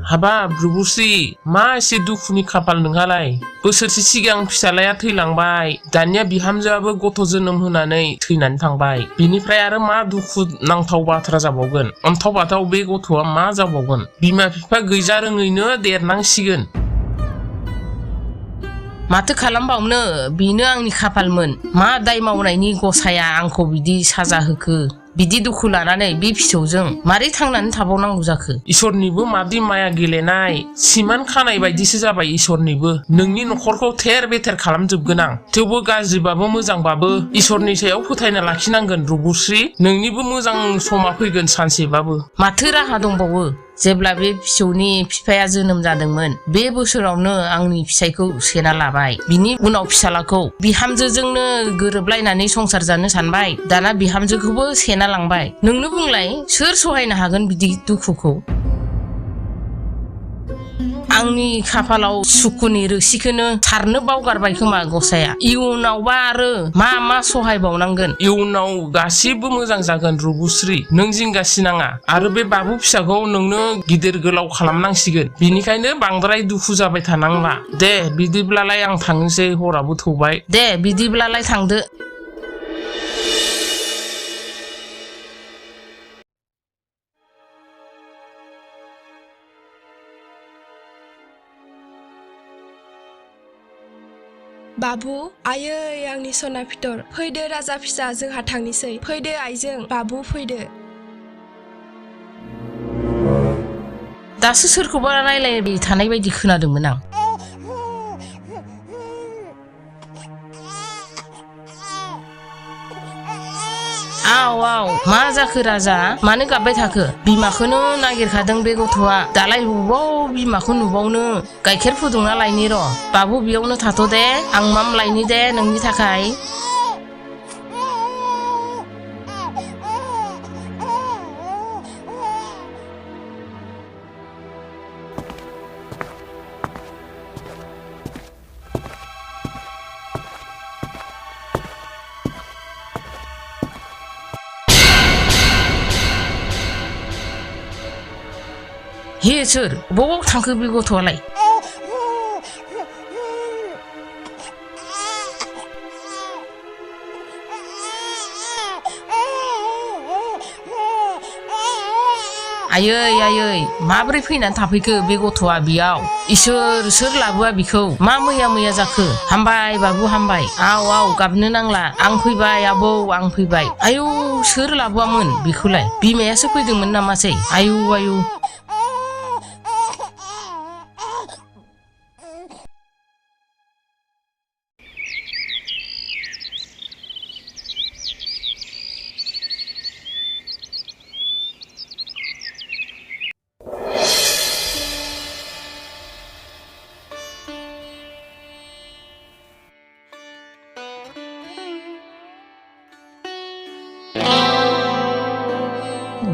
हाबाब रुबुसि मा एसे दुखुनि खाफाल नोंहालाय बोसोरसे सिगां फिसालाया थैलांबाय दानिया बिहामजोआबो गथ' जोनोम होनानै थैनानै थांबाय बिनिफ्राय आरो मा दुखु नांथाव बाथ्रा जाबावगोन अन्थाव बाथाव बे गथ'आ मा जाबावगोन बिमा बिफा गैजा रोङैनो देरनांसिगोन माथो खालामबावनो बेनो आंनि खाफालमोन मा दाय मावनायनि गसाया आंखौ बिदि साजा होखो बिदि दुखु लानानै बे फिसौजों मारै थांनानै थाबावनांगौ जाखो इसोरनिबो मादि माया गेलेनाय सिमान खानाय बायदिसो जाबाय इसोरनिबो नोंनि न'खरखौ थेर बेथेर खालामजोबगोन आं थेवबो गाज्रिबाबो मोजांबाबो इसोरनि सायाव फोथायना लाखिनांगोन रुबुश्री नोंनिबो मोजां समा फैगोन सानसेबाबो माथो राहा दंबावो जेब्ला बे फिसौनि बिफाया जोनोम जादोंमोन बे बोसोरावनो आंनि फिसायखौ सेना लाबाय बिनि उनाव फिसालाखौ बिहामजोजोंनो गोरोबलायनानै संसार जानो सानबाय दाना बिहामजोखौबो सेना लांबाय नोंनो बुंलाय सोर सहायनो हागोन बिदि दुखुखौ आंनि खाफालाव सुखुनि रोसिखौनो सारनो बावगारबाय खोमा गसाया इयुनावबा आरो मा मा सहाय बावनांगोन इयुनाव गासिबो मोजां जागोन रुबुश्री नों जिंगासिनाङा आरो बे बाबु फिसाखौ नोंनो गिदिर गोलाव खालामनांसिगोन बिनिखायनो बांद्राय दुखु जाबाय थानांला दे बिदिब्लालाय आं थांनोसै हराबो थौबाय दे बिदिब्लालाय थांदो बाबु आयै आंनि सना फितर फैदो राजा फिसा जोंहा थांनिसै फैदो आइजों बाबु फैदो दासो सोरखौबा रायलायबाय थानाय बायदि खोनादोंमोन आं आव आव मा जाखो राजा मानो गाबबाय थाखो बिमाखौनो नागिरखादों बे गथ'आ दालाय बबाव बिमाखौ नुबावनो गाइखेर फुदुंना लायनि र' बाबु बेयावनो थाथ' दे आं माम लायनि दे नोंनि थाखाय हे सोर बबाव थांखो बे गथ'आलाय आयै आयै माब्रै फैनानै थाफैखो बे गथ'आ बेयाव इसोर सोर लाबोआ बिखौ मा मैया जाखो हामबाय बाबु हामबाय आव आव गाबनो नांला आं फैबाय आबौ आं फैबाय आयौ सोर लाबोआमोन बेखौलाय बिमायासो फैदोंमोन नामासै आयौ आयौ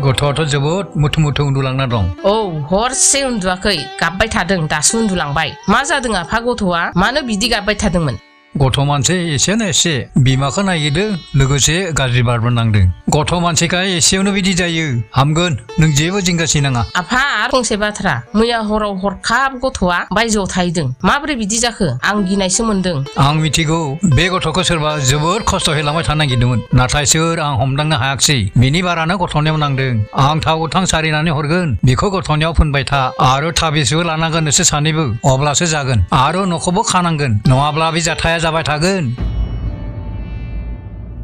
गथ'आथ' जोबोद मुथु मुथु उन्दुलांना दं औ हरसे उन्दुआखै गाबबाय थादों दासो उन्दुलांबाय मा जादों आफा गथ'आ मानो बिदि गाबबाय थादोंमोन गथ' मानसि एसेनो एसे बिमाखौ नागिरदों लोगोसे गाज्रि बारबो नांदों गथ' मानसिखा एसेयावनो बिदि जायो हामगोन नों जेबो जिंगासिनाङा आफा आरो फंसे बाथ्रा मैया हराव हरखाब गथ'आ बायजोआव थाहैदों माबोरै बिदि जाखो आं गिनायसो मोनदों आं मिथिगौ बे गथ'खौ सोरबा जोबोद खस्थ' होलांबाय थानो नागिरदोंमोन नाथाय सोर आं हमदांनो हायाखिसै बिनि बारानो गथ'नियाव नांदों आं थाव गोथां सारिनानै हरगोन बेखौ गथ'नियाव फोनबाय था आरो थाबिसबो लानांगोन नोंसोर सानैबो अब्लासो जागोन आरो न'खौबो खानांगोन नङाब्ला बे जाथाया जाबाय थागोन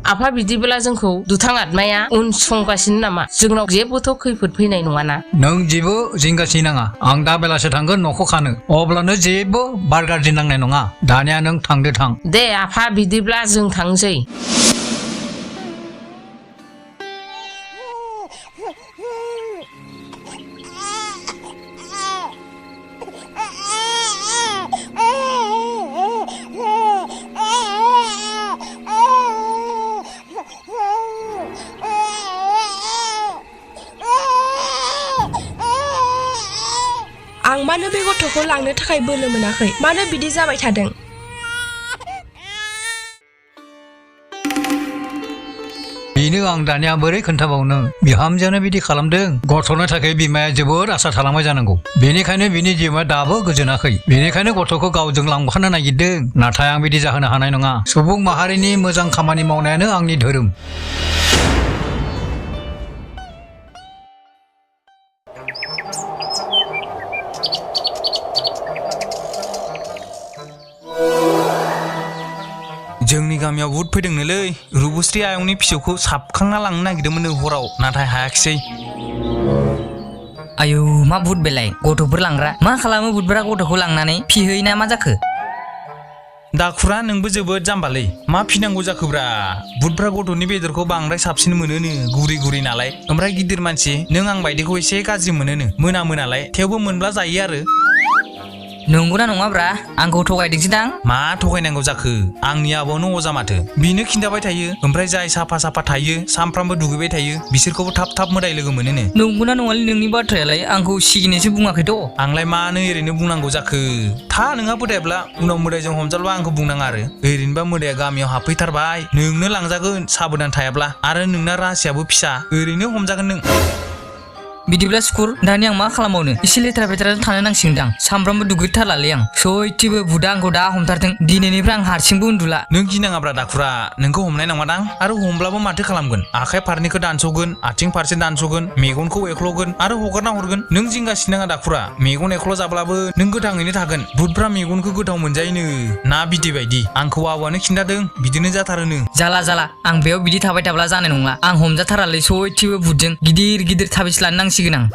आफा बिदिब्ला जोंखौ दुथां आत्माया उनसंगासिनो नामा जोंनाव जेबोथ' खैफोद फैनाय नङाना नों जेबो जिंगासिनाङा आं दा बेलासे थांगोन न'खौ खानो अब्लानो जेबो बार गाज्रि नांनाय नङा दानिया नों थांदो थां दे आफा बिदिब्ला जों थांसै आं मानो बे गथ'खौ लांनो थाखाय बोलो मोनाखै मानो बिदि जाबाय थादों बेनो आं दानिया बोरै खोन्थाबावनो बिहामजोआनो बिदि खालामदों गथ'नो थाखाय बिमाया जोबोद आसा थालांबाय जानांगौ बेनिखायनो बिनि जिउआ दाबो गोजोनाखै बेनिखायनो गथ'खौ गावजों लांफानो नागिरदों नाथाय आं बिदि जाहोनो हानाय नङा सुबुं माहारिनि मोजां खामानि मावनायानो आंनि धोरोम जोंनि गामियाव भुत फैदोंनोलै रुबुस्रि आयंनि फिसौखौ साबखांना लांनो नागिरदोंमोन हराव नाथाय हायाखिसै आयौ मा भुत बेलाय गथ'फोर लांग्रा मा खालामो भुतफोरा गथ'खौ लांनानै फिहैना मा जाखो दाखुरा नोंबो जोबोद जाम्बालै मा फिनांगौ जाखोब्रा भुतफ्रा गथ'नि बेदरखौ बांद्राय साबसिन मोनोनो गुरै गुरै नालाय ओमफ्राय गिदिर मानसि नों आं बायदिखौ एसे गाज्रि मोनोनो मोनामोनालाय थेवबो मोनब्ला जायो आरो नंगौना नङाब्रा आंखौ थगायदोंसो दां मा थगायनांगौ जाखो आंनि आबौनो अजा माथो बेनो खिन्थाबाय थायो ओमफ्राय जाय साफा साफा थायो सामफ्रामबो दुगैबाय थायो बिसोरखौबो थाब थाब मोदाय लोगो मोनोनो नंगौना नङालै नोंनि बाथ्रायालाय आंखौ सिगिनोसो बुङाखैथ' आंलाय मानो ओरैनो बुंनांगौ जाखो था नोंहा फोथायब्ला उनाव मोदायजों हमजाब्ला आंखौ बुंनाङा आरो ओरैनोबा मोदाया गामियाव हाबफैथारबाय नोंनो लांजागोन साबधान थायाब्ला आरो नोंना रासियाबो फिसा ओरैनो हमजागोन नों बिदिब्ला सुकुर दानि आं मा खालामबावनो एसे लेथ्रा फेथ्रा थानो नांसिगोनदां सामफ्रामबो दुगैथारलालै आं सयथिबो भुतआ आंखौ दा हमथारदों दिनैनिफ्राय आं हारसिंबो उन्दुला नों गिनाङाब्रा दाखुरा नोंखौ हमनाय नङादां आरो हमब्लाबो माथो खालामगोन आखाइ फारनैखौ दानस'गोन आथिं फारसे दानस'गोन मेगनखौ एख्ल'गोन आरो हगारना हरगोन नों जिंगासिनो नाङा दाखुरा मेगन एख्ल' जाब्लाबो नों गोथाङैनो थागोन भुतफ्रा मेगनखौ गोथाव मोनजायोनो ना बिदै बायदि आंखौ आबौआनो खिन्थादों बिदिनो जाथारोनो जाला आं बेयाव बिदि थाबाय थाब्ला जानाय नंला आं हमजाथारालै सयथिबो भुतजों गिदिर गिदिर थाबिस लानो नांसिगोन आं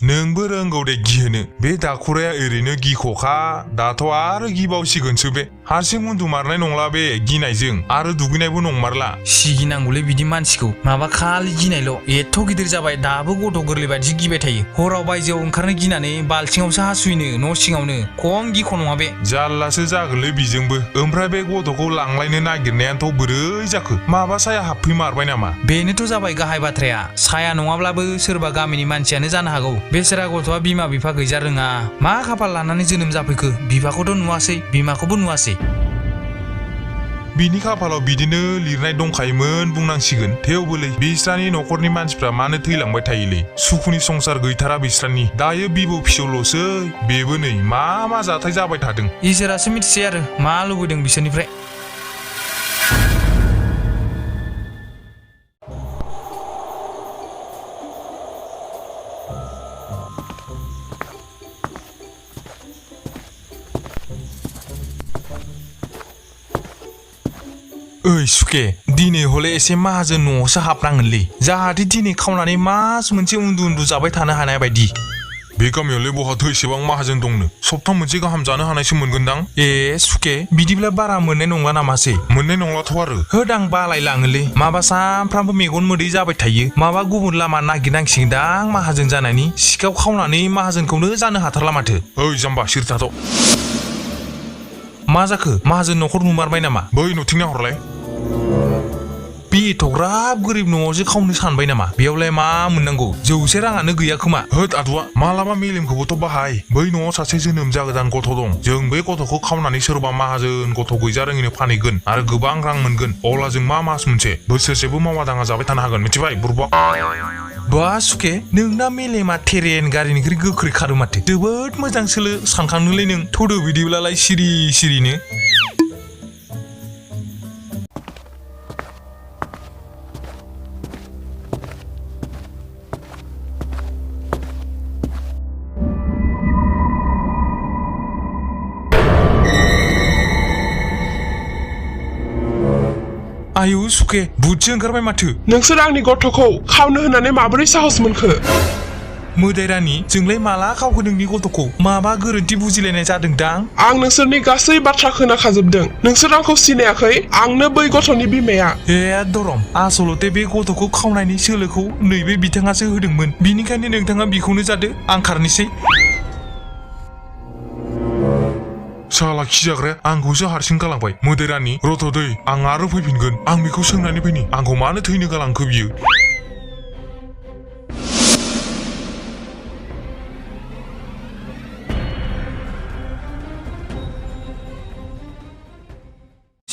नोंबो रोंगौ दे गिहोनो बे दाखुराया ओरैनो गिख'खा दाथ' आरो गिबावसिगोनसो बे हारसिं उन्दुमारनाय नंला बे गिनायजों आरो दुगैनायबो नंमारला सिगिनांगौलै बिदि मानसिखौ माबा खालि गिनायल' एथ' गिदिर जाबाय दाबो गथ' गोरलै बायदि गिबाय थायो हराव बायजोआव ओंखारनो गिनानै बाल्थिङावसो हासुयनो न' सिङावनो खम गिख' नङा बे जारलासो जागोनलै बिजोंबो ओमफ्राय बे गथ'खौ लांलायनो नागिरनायानोथ' बोरै जाखो माबा साया हाबफैमारबाय नामा बेनोथ' जाबाय गाहाय बाथ्राया साया नङाब्लाबो सोरबा गामिनि मानसियानो जानो हागौ बेसोरा गथ'आ बिमा बिफा गैजा रोङा मा खाफाल लानानै जोनोम जाफैखो बिफाखौथ' नुवासै बिमाखौबो नुवासै बिनि खाफालाव बिदिनो लिरनाय दंखायोमोन बुंनांसिगोन थेवबोलै बिस्रानि न'खरनि मानसिफ्रा मानो थैलांबाय थायोलै सुखुनि संसार गैथारा बिस्रानि दायो बिबौ फिसौल'सै बेबो नै मा जाथाय जाबाय थादों इसोरासो मिथिसै आरो मा लुबैदों बिसोरनिफ्राय ओइ सुके दिनै हले एसे माहाजोन न'आवसो हाबनांगोनलै जाहाथे दिनै खावनानै मास मोनसे उन्दु जाबाय थानो हानाय बायदि बे गामियावलाय बहाथो एसेबां माहाजोन दंनो सप्ता मोनसे गाहाम जानो हानायसो मोनगोनदां सुके बिदिब्ला बारा मोननाय नंला नामासै मोननाय नंलाथ' आरो होदां बालायलाङोलै माबा सानफ्रामबो मेगन मोदै जाबाय थायो माबा गुबुन लामा नागिरनांसिगोनदां माहाजोन जानायनि सिखाव खावनानै माहाजोनखौनो जानो हाथारला माथो ओइ जाम्बा सिरिथाथ' मा जाखो माहाजोन न'खर नुमारबाय नामा बै नुथिंना हरलाय बे एथ'ग्राब गोरिब न'आवसो खावनो सानबाय नामा बेयावलाय मा मोननांगौ जौसे राङानो गैया खोमा होद आदुआ मालाबा मेलेमखौबोथ' बाहाय बै न'आव सासे जोनोम जागोदान गथ' दं जों बे गथ'खौ खावनानै सोरबा माहाजोन गथ' गैजा रोङिनो फानहैगोन आरो गोबां रां मोनगोन अब्ला जों मा मास मोनसे बोसोरसेबो मावा दाङा जाबाय थानो हागोन मिथिबाय बुरबा बा सुके नोंना मेलेमा ट्रेन गारिनिख्रुइ गोख्रै खारो माथो जोबोद मोजां सोलो सानखांनोलै नों थ'दो बिदिब्लालाय सिरिनो आयु सुके भुतसो ओंखारबाय माथो नोंसोर आंनि गथ'खौ खावनो होननानै माबोरै साहस मोनखो मोदाय रानि जोंलाय माला खावखो नोंनि गथ'खौ माबा गोरोन्थि बुजिलायनाय जादोंदां आं नोंसोरनि गासै बाथ्रा खोनाखाजोबदों नोंसोर आंखौ सिनायाखै आंनो बै गथ'नि बिमाया दरम आसलते बे गथ'खौ खावनायनि सोलोखौ नैबे बिथाङासो होदोंमोन बिनिखायनो नोंथाङा बिखौनो जादो आं खारनोसै साला खिजाग्राया आंखौसो हारसिं गालांबाय मोदाय रानि रथ' दै आं आरो फैफिनगोन आं बेखौ सोंनानै फैनि आंखौ मानो थैनो गालांखो बियो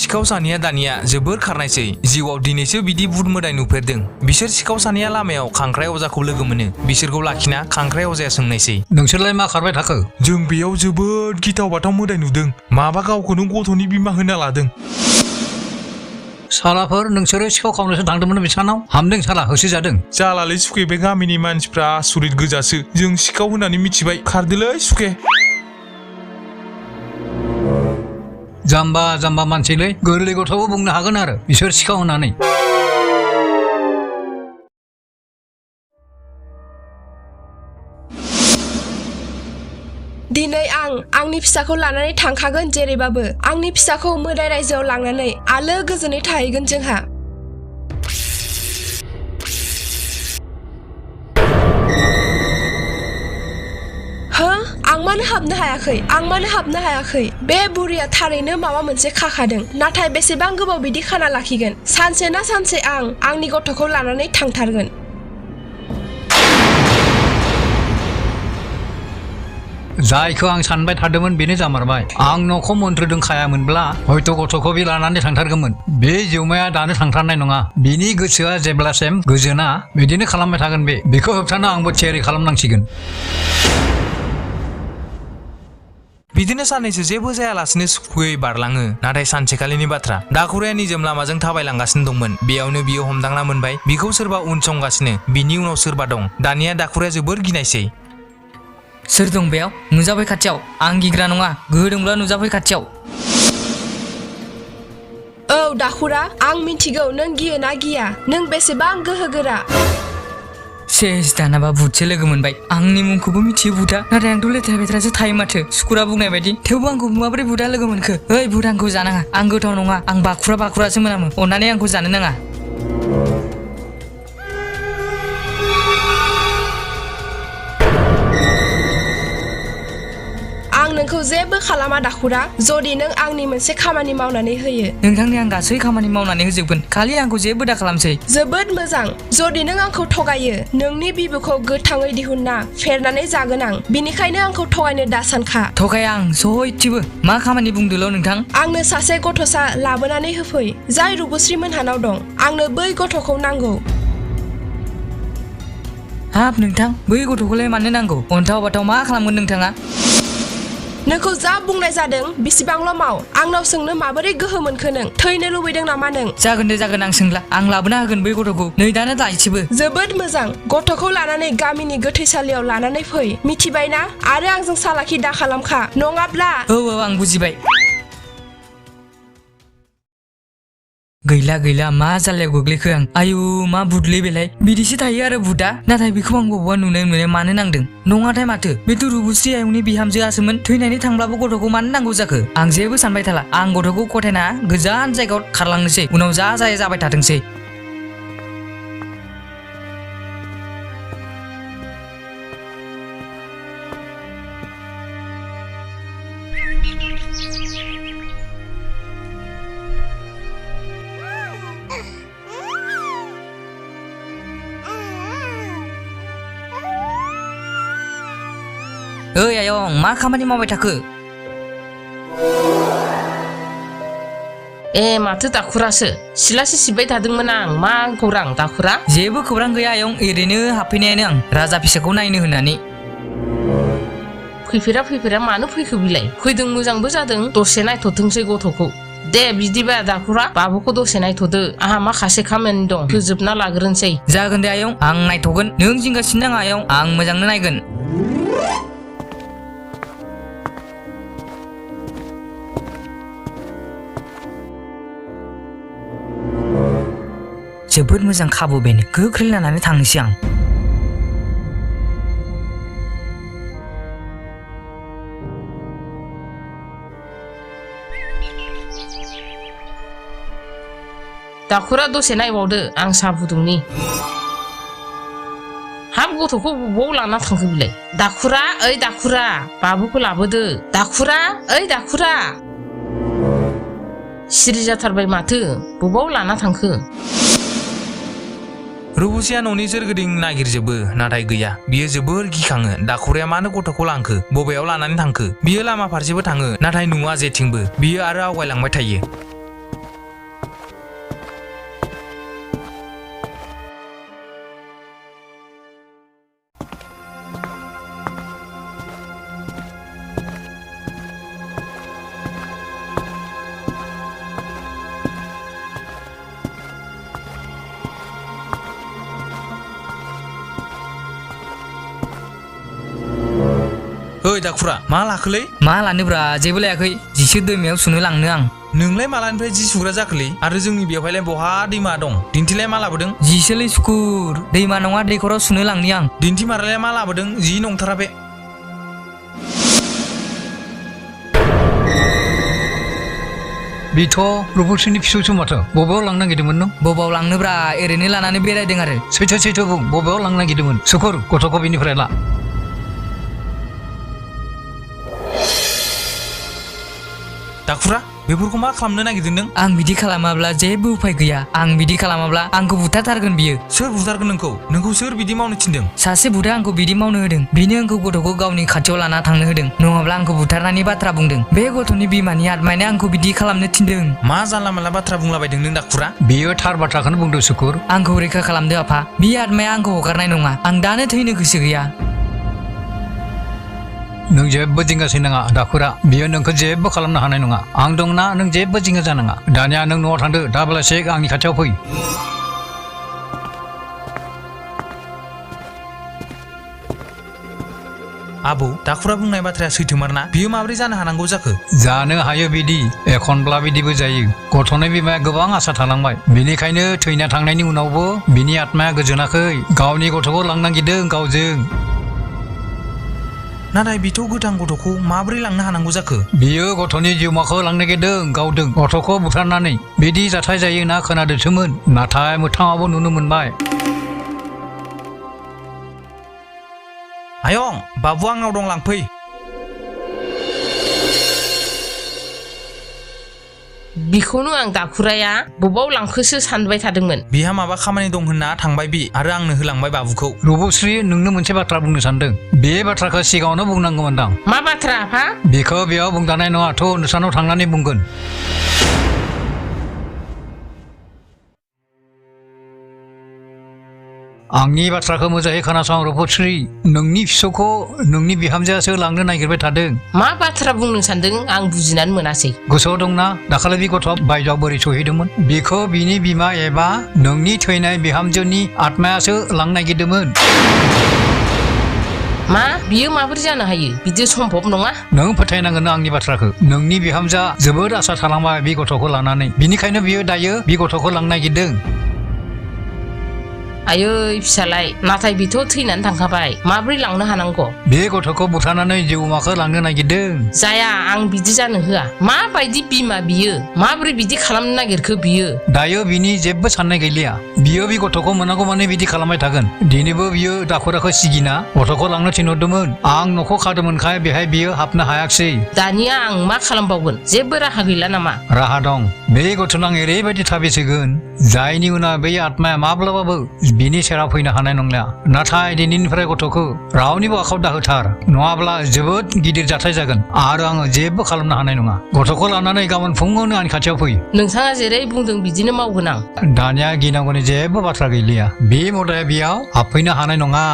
सिखाव सानैया दानिया जोबोर खारनायसै जिउआव दिनैसो बिदि भुत मोदाय नुफेरदों बिसोर सिखाव सानैया लामायाव खांख्राइ अजाखौ लोगो मोनो बिसोरखौ लाखिना खांख्राइ अजाया सोंनायसै नोंसोरलाय मा खारबाय थाखो जों बेयाव जोबोद गिथाव बाथाव मोदाय नुदों माबा गावखौनो गथ'नि बिमा होना लादों सालाफोर नोंसोरो सिखाव खावनोसो थांदोंमोन बिसानाव हामदों साला होसोजादों जालालै सुखे बे गामिनि मानसिफ्रा आसुरित गोजासो जों सिखाव होननानै मिथिबाय खारदोलै सुखे जाम्बा जाम्बा मानसिलै गोरलै गथ'बो बुंनो हागोन आरो बिसोर सिखाव होननानै दिनै आंनि फिसाखौ लानानै थांखागोन जेरैबाबो आंनि फिसाखौ मोदाय रायजोआव लांनानै आलो गोजोनै थाहैगोन जोंहा आं मानो हाबनो हायाखै बे बुरिया थारैनो माबा मोनसे खाखादों नाथाय बेसेबां गोबाव बिदि खाना लाखिगोन सानसे ना सानसे आंनि गथ'खौ लानानै थांथारगोन जायखौ आं सानबाय थादोंमोन बेनो जामारबाय आं न'खौ मन्त्र दोंखायामोनब्ला हयथ' गथ'खौ बे लानानै थांथारगौमोन बे जिउमाया दानो थांथारनाय नङा बिनि गोसोआ जेब्लासिम गोजोना बिदिनो खालामबाय थागोन बेखौ होबथानो आंबो थियारि खालामनांसिगोन बिदिनो साननैसो जेबो जायालासिनो सुखुयै बारलाङो नाथाय सानसेखालिनि बाथ्रा दाखुराया निजोम लामाजों थाबायलांगासिनो दंमोन बेयावनो बियो हमदांना मोनबाय बिखौ सोरबा उनसंगासिनो बिनि उनाव सोरबा दं दानिया दाखुराया जोबोर गिनायसै सोर दं बेयाव नुजाफै खाथियाव आं गिग्रा नङा गोहो दंब्ला नुजाफै खाथियाव औ दाखुरा आं मिथिगौ नों गियो ना गिया नों बेसेबां गोहोगोरा सेस दानाबा भुतसो लोगो मोनबाय आंनि मुंखौबो मिथियो भुता नाथाय आंथ' लेथ्रा बेथ्रासो थायो माथो सुकुरा बुंनाय बायदि थेवबो आंखौ माबोरै भुता लोगो मोनखो ओइ भुत आंखौ जानाङा आं गोथाव नङा आं बाखुरासो मोनामो अन्नानै आंखौ जानो नाङा आं नोंखौ जेबो खालामा दाखुरा जदि नों आंनि मोनसे खामानि मावनानै होयो नोंथांनि आं गासै खामानि मावनानै होजोबगोन खालि आंखौ जेबो दा खालामसै जोबोद मोजां जदि नों आंखौ थगायो नोंनि बिबुखौ गोथाङै दिहुनना फेरनानै जागोन आं बिनिखायनो आंखौ थगायनो दा सानखा थगाया आं सयथिबो मा खामानि बुंदोल' नोंथां आंनो सासे गथ'सा लाबोनानै होफै जाय रुबुश्री मोनहानाव दं आंनो बै गथ'खौ नांगौ हाब नोंथां बै गथ'खौलाय मानो नांगौ अन्थाव बाथाव मा खालामगोन नोंथाङा नोंखौ जा बुंनाय जादों बिसिबांल' माव आंनाव सोंनो माबोरै गोहो मोनखो नों थैनो लुबैदों नामा नों जागोन दे जागोन आं सोंला आं लाबोना होगोन बै गथ'खौ नै दानो लायसेबो जोबोद मोजां गथ'खौ लानानै गामिनि गोथैसालियाव लानानै फै मिथिबायना आरो आंजों सालाखि दा खालामखा नङाब्ला औ आं बुजिबाय गैला मा जालायाव गोग्लैखो आं आयु मा भुतलै बेलाय बिदिसो थायो आरो भुतआ नाथाय बेखौ आं बबावबा नुनाय मानो नांदों नङाथाय माथो बेथ' रुबुश्री आयंनि बिहामजोआसोमोन थैनानै थांब्लाबो गथ'खौ मानो नांगौ जाखो आं जेबो सानबाय थाला आं गथ'खौ गथायना गोजान जायगायाव खारलांनोसै उनाव जा जाया जाबाय थाथोंसै ओइ आयं मा खामानि मावबाय थाखो ए माथो दाखुरासो सिलासो सिबबाय थादोंमोन आं मा खौरां दाखुरा जेबो खौरां गैया आयं ओरैनो हाबफैनायानो आं राजा फिसाखौ नायनो होननानै फैफेरा मानो फैखो बिलाय फैदों मोजांबो जादों दसे नायथ'थोंसै गथ'खौ दे बिदिबा दाखुरा बाबुखौ दसे नायथ'दो आंहा माखासे खामानि दं फोजोबना लाग्रोनोसै जागोन दे आयं आं नायथ'गोन नों जिंगासिनो नाङा आयं आं मोजांनो नायगोन जोबोद मोजां खाबु बेनो गोख्रै लानानै थांनोसै आं दाखुरा दसे नायबावदो आं साहा फुदुंनि हाब गथ'खौ बबाव लाना थांखो बिलाय दाखुरा ओइ दाखुरा बाबुखौ लाबोदो दाखुरा ओइ दाखुरा सिरि जाथारबाय माथो बबाव लाना थांखो रुबुश्रीया न'नि सोरगिदिं नागिरजोबो नाथाय गैया बियो जोबोर गिखाङो दाखुराया मानो गथ'खौ लांखो बबेयाव लानानै थांखो बियो लामा फारसेबो थाङो नाथाय नुवा जेथिंबो बियो आरो आवगायलांबाय थायो ओइ दाखुरा मा लाखोलै मा लानोब्रा जेबो लायाखै जिसो दैमायाव सुनो लांनो आं नोंलाय मालानिफ्राय जि सुग्रा जाखोलै आरो जोंनि बेवहायलाय बहा दैमा दं दिन्थिलाय मा लाबोदों जिसोलै सुकुर दैमा नङा दैखराव सुनो लांनि आं दिन्थिमारालाय मा लाबोदों जि नंथारा बे बेथ' रुबुलसिनि फिसौसो माथो बबेयाव लांनो नागिरदोंमोन नों बबाव लांनोब्रा ओरैनो लानानै बेरायदों आरो सैथो बुं बबेयाव लांनो नागिरदोंमोन सुकुर गथ'खौ बेनिफ्राय ला दाखुरा बेफोरखौ मा खालामनो नागिरदों नों आं बिदि खालामाब्ला जेबो उफाय गैया आं बिदि खालामाब्ला आंखौ बुथारथारगोन बियो सोर बुथारगोन नोंखौ सोर बिदि मावनो थिनदों सासे बुधा आंखौ बिदि मावनो होदों बेनो आंखौ गथ'खौ गावनि खाथियाव लाना थांनो होदों नङाब्ला आंखौ बुथारनायनि बाथ्रा बुंदों बे गथ'नि बिमानि आत्मायानो आंखौ बिदि खालामनो थिनदों मा जानला मानला बाथ्रा बुंलाबायदों नों दाखुरा बेयो थार बाथ्राखौनो बुंदों सुकुर आंखौ रैखा खालामदो आफा बे आत्माया आंखौ हगारनाय नङा आं दानो थैनो गोसो गैया नों जेबो जिंगासै नाङा दाखुरा बियो नोंखौ जेबो खालामनो हानाय नङा आं दंना नों जेबो जिंगा जानाङा दानिया नों न'आव थांदो दा बेलासे आंनि खाथियाव फै आबौ दाखुरा बुंनाय बाथ्राया सैथोमारना बियो माबोरै जानो हानांगौ जाखो जानो हायो बिदि एखनब्ला बिदिबो जायो गथ'नि बिमाया गोबां आसा थालांबाय बेनिखायनो थैना थांनायनि उनावबो बिनि आत्माया गोजोनाखै गावनि गथ'खौ लांनो नागिरदों गावजों नाथाय बिथ' गोथां गथ'खौ माबोरै लांनो हानांगौ जाखो बियो गथ'नि जिउमाखौ लांनो नागिरदों गावदों गथ'खौ बुथारनानै बिदि जाथाय जायो ना खोनादोंसोमोन नाथाय मोगथाङावबो नुनो मोनबाय आयं बाबु आंनाव दं लांफै बिखौनो आं दाखुराया बबाव लांखोसो सानबाय थादोंमोन बिहा माबा खामानि दं होनना थांबाय बि आरो आंनो होलांबाय बाबुखौ रुबुश्री नोंनो मोनसे बाथ्रा बुंनो सानदों बे बाथ्राखौ सिगाङावनो बुंनांगौमोनदां मा बाथ्रा आफा बेखौ बेयाव बुंजानाय नङाथ' नोंसानाव थांनानै बुंगोन आंनि बाथ्राखौ मोजाङै खोनासं रुबुश्री नोंनि फिसौखौ नोंनि बिहामजोआसो लांनो नागिरबाय थादों मा बाथ्रा बुंनो सानदों आं बुजिनानै मोनासै गोसोआव दंना दाखालि बे गथ'आ बायजोआव बोरै सहैदोंमोन बेखौ बिनि बिमा एबा नोंनि थैनाय बिहामजोनि आत्मायासो लांनो नागिरदोंमोन मा बियो माबोरै जानो हायो बिदि सम्भब नङा नों फोथायनांगोन आंनि बाथ्राखौ नोंनि बिहामजोआ जोबोद आसा खालामबाय बे गथ'खौ लानानै बिनिखायनो बियो दायो बे गथ'खौ लांनो नागिरदों आयै फिसालाय नाथाय बिथ' थैनानै थांखाबाय माबोरै लांनो हानांगौ बे गथ'खौ बुथारनानै जिउमाखौ लांनो नागिरदों जाया आं बिदि जानो होआ माबायदि बिमा बियो माबोरै बिदि खालामनो नागिरखो बियो दायो बिनि जेबो साननाय गैलिया बियो बे गथ'खौ मोनागौ माने बिदि खालामबाय थागोन दिनैबो बियो दाखुराखौ सिगिना गथ'खौ लांनो थिनहरदोंमोन आं न'खौ खादोंमोनखाय बेहाय बियो हाबनो हायाखिसै दानिया आं मा खालामबावगोन जेबो राहा गैला नामा राहा दं बे गथ'नां ओरैबायदि थाबिसगोन जायनि उनाव बे आत्माया माब्लाबाबो बिनि सेराव फैनो हानाय नंला नाथाय दिनैनिफ्राय गथ'खौ रावनिबो आखायाव दाहोथार नङाब्ला जोबोद गिदिर जाथाय जागोन आरो आङो जेबो खालामनो हानाय नङा गथ'खौ लानानै गाबोन फुङावनो आंनि खाथियाव फै नोंथाङा जेरै बुंदों बिदिनो मावगोन आं दानिया गिनांगौनि जेबो बाथ्रा गैलिया बे मदाया बेयाव हाबफैनो हानाय नङा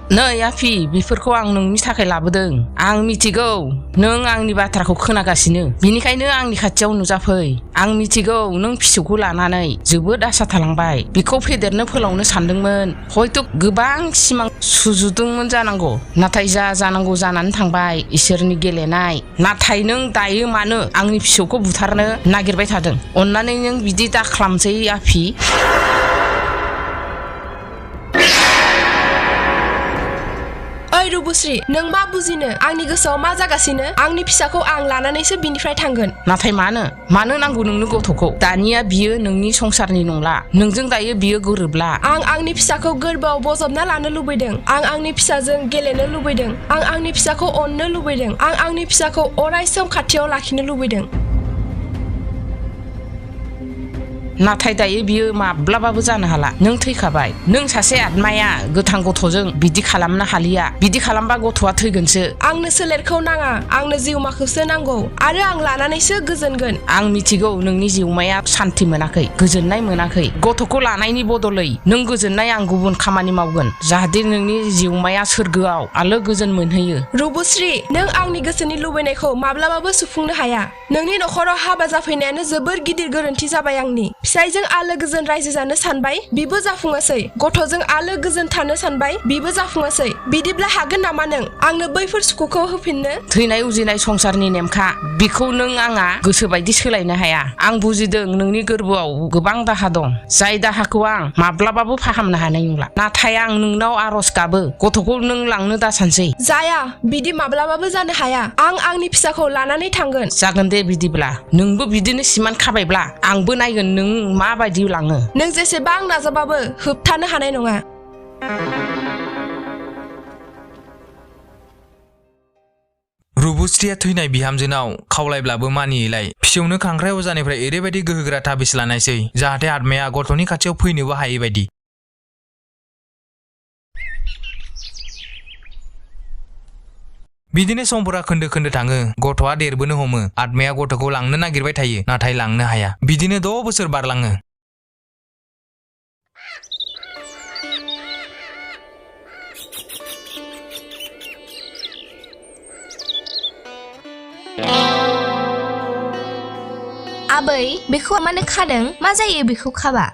नै आफि बेफोरखौ आं नोंनि थाखाय लाबोदों आं मिथिगौ नों आंनि बाथ्राखौ खोनागासिनो बिनिखायनो आंनि खाथियाव नुजाफै आं मिथिगौ नों फिसौखौ लानानै जोबोद आसा थालांबाय बिखौ फेदेरनो फोलावनो सानदोंमोन हयथ' गोबां सिमां सुजुदोंमोन जानांगौ नाथाय जानांगौ जानानै थांबाय इसोरनि गेलेनाय नाथाय नों दायो मानो आंनि फिसौखौ बुथारनो नागिरबाय थादों अन्नानै नों बिदि दाखालामसै आफि ओइ रुबुश्री नों मा बुजिनो आंनि गोसोआव मा जागासिनो आंनि फिसाखौ आं लानानैसो बिनिफ्राय थांगोन नाथाय मानो नांगौ नोंनो गथ'खौ दानिया बियो नोंनि संसारनि नंला नोंजों दायो बियो गोरोबला आं आंनि फिसाखौ गोरबोआव बजबना लानो लुबैदों आं आंनि फिसाजों गेलेनो लुबैदों आं आंनि फिसाखौ अननो लुबैदों आं आंनि फिसाखौ अरायसम खाथियाव लाखिनो लुबैदों नाथाय दायो बियो माब्लाबाबो जानो हाला नों थैखाबाय नों सासे आत्माया गोथां गथ'जों बिदि खालामनो हालिया बिदि खालामबा गथ'आ थैगोनसो आंनो सोलेरखौ नाङा आंनो जिउमाखौसो नांगौ आरो आं लानानैसो गोजोनगोन आं मिथिगौ नोंनि जिउमाया सान्थि मोनाखै गोजोननाय मोनाखै गथ'खौ लानायनि बदलै नों गोजोननाय आं गुबुन खामानि मावगोन जाहाथे नोंनि जिउमाया सोरगोआव आलो गोजोन मोनहैयो रुबुश्री नों आंनि गोसोनि लुबैनायखौ माब्लाबाबो सुफुंनो हाया नोंनि नखराव हाबा जाफैनायानो जोबोर गिदिर गोरोन्थि जाबाय आंनि फिसायजों आलो गोजोन रायजो जानो सानबाय बिबो जाफुङासै गथ'जों आलो गोजोन थानो सानबाय बिबो जाफुङासै बिदिब्ला हागोन नामा नों आंनो बैफोर सुखुखौ होफिननो थैनाय उजिनाय संसारनि नेमखा बिखौ नों आंहा गोसोबायदि सोलायनो हाया आं बुजिदों नोंनि गोरबोआव गोबां दाहा दं जाय दाहाखौ आं माब्लाबाबो फाहामनो हानाय नंला नाथाय आं नोंनाव आरज गाबो गथ'खौ नों लांनो दासानसै जाया बिदि माब्लाबाबो जानो हाया आं आंनि फिसाखौ लानानै थांगोन जागोन दे बिदिब्ला नोंबो बिदिनो सिमान खाबायब्ला आंबो नायगोन नों माबायदि लाङो नों जेसेबां नाजाबाबो होबथानो हानाय नङा रुबुश्रीया थैनाय बिहामजोनाव खावलायब्लाबो मानियैलाय फिसौनो खांख्राइ अजानिफ्राय ओरैबायदि गोहोगोरा ताबिज लानायसै जाहाथे आत्माया गथ'नि खाथियाव फैनोबो हायै बायदि बिदिनो समफोरा खोन्दो खोन्दो थाङो गथ'आ देरबोनो हमो आत्माया गथ'खौ लांनो नागिरबाय थायो नाथाय लांनो हाया बिदिनो 6 बोसोर बारलाङो आबै बेखौ मानो खादों मा जायो बेखौ खाबा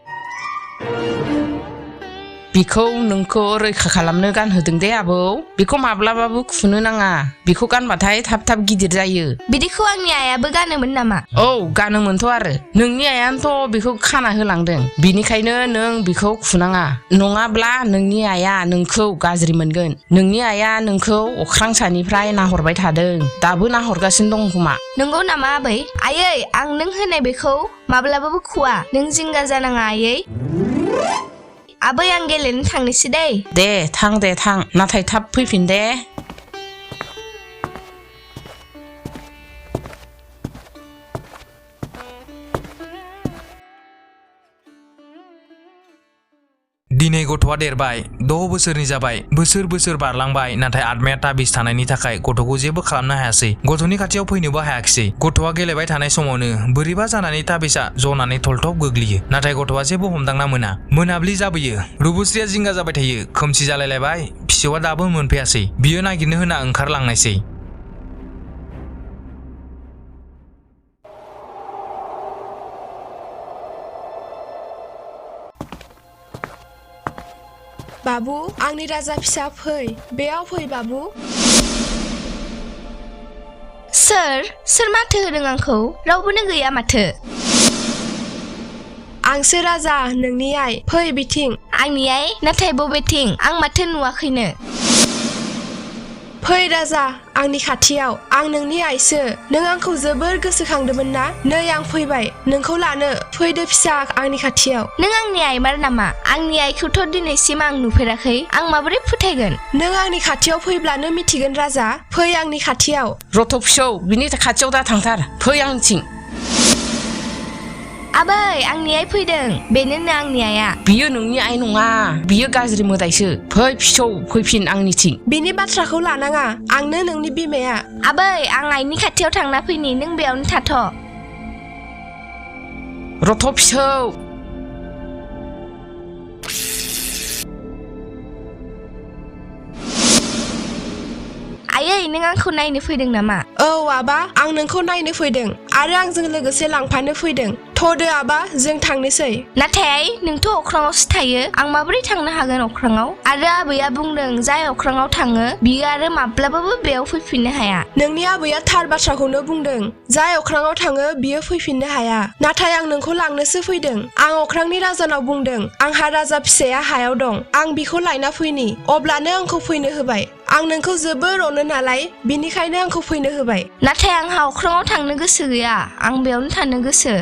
बिखौ नोंखौ रैखा खालामनो गानहोदों दे आबौ बिखौ माब्लाबाबो खुनो नाङा बिखौ गानबाथाय थाब थाब गिदिर जायो बिदिखौ आंनि आइयाबो गानोमोन नामा औ गानोमोनथ' आरो नोंनि आइयानोथ' बिखौ खाना होलांदों बिनिखायनो नों बिखौ खुनाङा नङाब्ला नोंनि आइया नोंखौ गाज्रि मोनगोन नोंनि आइया नोंखौ अख्रांसानिफ्राय नाहरबाय थादों दाबो नाहरगासिनो दं खोमा नंगौ नामा आबै आयै आं नों होनाय बेखौ माब्लाबाबो खुवा नों जिंगा जानाङा आयै आबै आं गेलेनो थांनोसै दे थां नाथाय थाब फैफिन दे दिनै गथ'आ देरबाय 6 बोसोरनि जाबाय बोसोर बोसोर बारलांबाय नाथाय आत्माया ताबिज थानायनि थाखाय गथ'खौ जेबो खालामनो हायासै गथ'नि खाथियाव फैनोबो हायाखिसै गथ'आ गेलेबाय थानाय समावनो बोरैबा जानानै ताबिजआ जनानै थलथब गोग्लैयो नाथाय गथ'आ जेबो हमदांना मोना मोनाब्लि जाबोयो रुबुश्रीया जिंगा जाबाय थायो खोमसि जालायलायबाय फिसौआ दाबो मोनफैयासै बियो नागिरनो होना ओंखारलांनायसै बाबु आंनि राजा फिसा फै बेयाव फै बाबु सोर माथो होदों आंखौ रावबोनो गैया माथो आंसो राजा नोंनि आइ फै बिथिं आंनि आइ नाथाय बबेथिं आं माथो नुवाखैनो फै राजा आंनि खाथियाव आं नोंनि आइसो नों आंखौ जोबोर गोसोखांदोंमोन ना नै आं फैबाय नोंखौ लानो फैदो फिसा आंनि खाथियाव नों आंनि आइमार नामा आंनि आइखौथ' दिनैसिम आं नुफेराखै आं माबोरै फोथायगोन नों आंनि खाथियाव फैब्लानो मिथिगोन राजा फै आंनि खाथियाव रथ' फिसौ बिनि खाथियाव दा थांथार फै आंनिथिं आबै आंनि आइ फैदों बेनोनो आंनि आइया बियो नोंनि आइ नङा बियो गाज्रि मोदायसो फै फिसौ फैफिन आंनिथिं बिनि बाथ्राखौ लानाङा आंनो नोंनि बिमाया आबै आं आइनि खाथियाव थांना फैनि नों बेयावनो थाथ' रथ' फिसौ आयै नों आंखौ नायनो फैदों नामा औ आबा आं नोंखौ नायनो फैदों आरो आंजों लोगोसे लांफानो फैदों थ'दो आबा जों थांनोसै नाथाय नोंथ' अख्राङावसो थायो आं माबोरै थांनो हागोन अख्राङाव आरो आबैया बुंदों जाय अख्राङाव थाङो बियो आरो माब्लाबाबो बेयाव फैफिननो हाया नोंनि आबैया थार बाथ्राखौनो बुंदों जाय अख्राङाव थाङो बियो फैफिननो हाया नाथाय आं नोंखौ लांनोसो फैदों आं अख्रांनि राजानाव बुंदों आंहा राजा फिसाया हायाव दं आं बिखौ लायना फैनि अब्लानो आंखौ फैनो होबाय आं नोंखौ जोबोर अनो नालाय बिनिखायनो आंखौ फैनो होबाय नाथाय आंहा अख्राङाव थांनो गोसो गैया आं बेयावनो थानो गोसो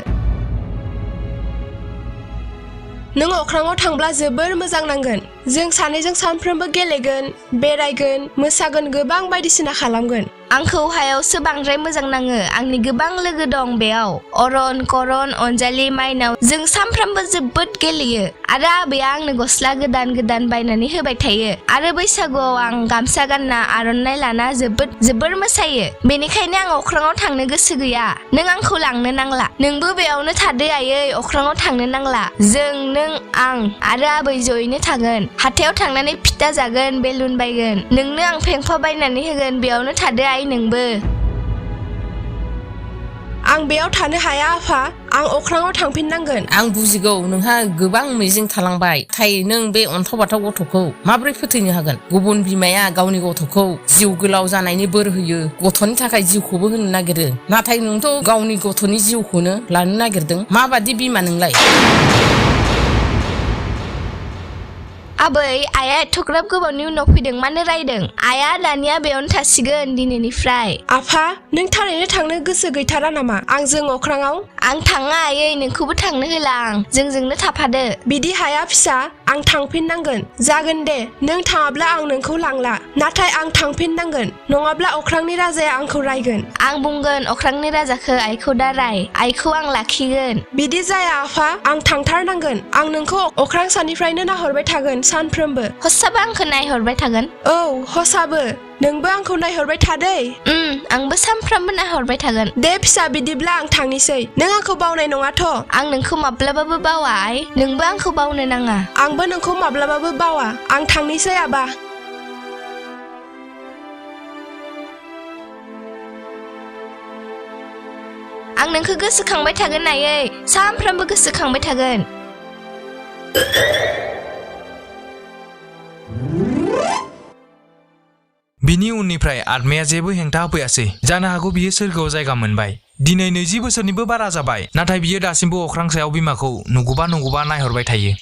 नों अख्राङाव थांब्ला जोबोर मोजां नांगोन जों सानैजों सानफ्रोमबो गेलेगोन बेरायगोन मोसागोन गोबां बायदिसिना खालामगोन आंखौ हायावसो बांद्राय मोजां नाङो आंनि गोबां लोगो दं बेयाव अरन करन अनजालि माइनाव जों सानफ्रामबो जोबोद गेलेयो आरो आबैया आंनो गस्ला गोदान गोदान बायनानै होबाय थायो आरो बैसागुआव आं गामसा गानना आर'नाइ लाना जोबोर मोसायो बेनिखायनो आं अख्राङाव थांनो गोसो गैया नों आंखौ लांनो नांला नोंबो बेयावनो थादो आयै अख्राङाव थांनो नांला जों नों आं आरो आबै जयैनो थागोन हाथायाव थांनानै फिथा जागोन बेलुन बायगोन नोंनो आं फेंफा बायनानै होगोन बेयावनो थादो आइ नोंबो आं बेयाव थानो हाया आफा आं अख्राङाव थांफिननांगोन आं बुजिगौ नोंहा गोबां मिजिं थालांबाय नाथाय नों बे अन्थाव बाथाव गथ'खौ माबोरै फोथैनो हागोन गुबुन बिमाया गावनि गथ'खौ जिउ गोलाव जानायनि बोर होयो गथ'नि थाखाय जिउखौबो होनो नागिरो नाथाय नोंथ' गावनि गथ'नि जिउखौनो लानो नागिरदों माबादि बिमा नोंलाय आबै आइया एथ'ग्राब गोबावनि उनाव फैदों मानो रायदों आइया दानिया बेयावनो थासिगोन दिनैनिफ्राय आफा नों थारैनो थांनो गोसो गैथारा नामा आंजों अख्राङाव आं थाङा आयै नोंखौबो थांनो होला आं जोंजोंनो थाफादो बिदि हाया फिसा आं थांफिननांगोन जागोन दे नों थाङाब्ला आं नोंखौ लांला नाथाय आं थांफिननांगोन नङाब्ला अख्रांनि राजाया आंखौ रायगोन आं बुंगोन अख्रांनि राजाखौ आइखौ दा राय आइखौ आं लाखिगोन बिदि जाया आफा आं थांथारनांगोन आं नोंखौ अख्रां सानिफ्रायनो नाहरबाय थागोन सानफ्रोमबो हसाबो आंखौ नायहरबाय थागोन औ हसाबो नोंबो आंखौ नायहरबाय थादै आंबो सानफ्रामबो नायहरबाय थागोन दे फिसा बिदिब्ला आं थांनिसै नों आंखौ बावनाय नङाथ' आं नोंखौ माब्लाबाबो बावा आइ नोंबो आंखौ बावनो नाङा आंबो नोंखौ माब्लाबाबो बावा आं थांनिसै आबा आं नोंखौ गोसोखांबाय थागोन आयै सानफ्रामबो गोसोखांबाय थागोन बिनि उननिफ्राय आत्माया जेबो हेंथा होफैयासै जानो हागौ बियो सोरगोआव जायगा मोनबाय दिनै 20 बोसोरनिबो बारा जाबाय नाथाय बियो दासिमबो अख्रां सायाव बिमाखौ नंगौबा नायहरबाय थायो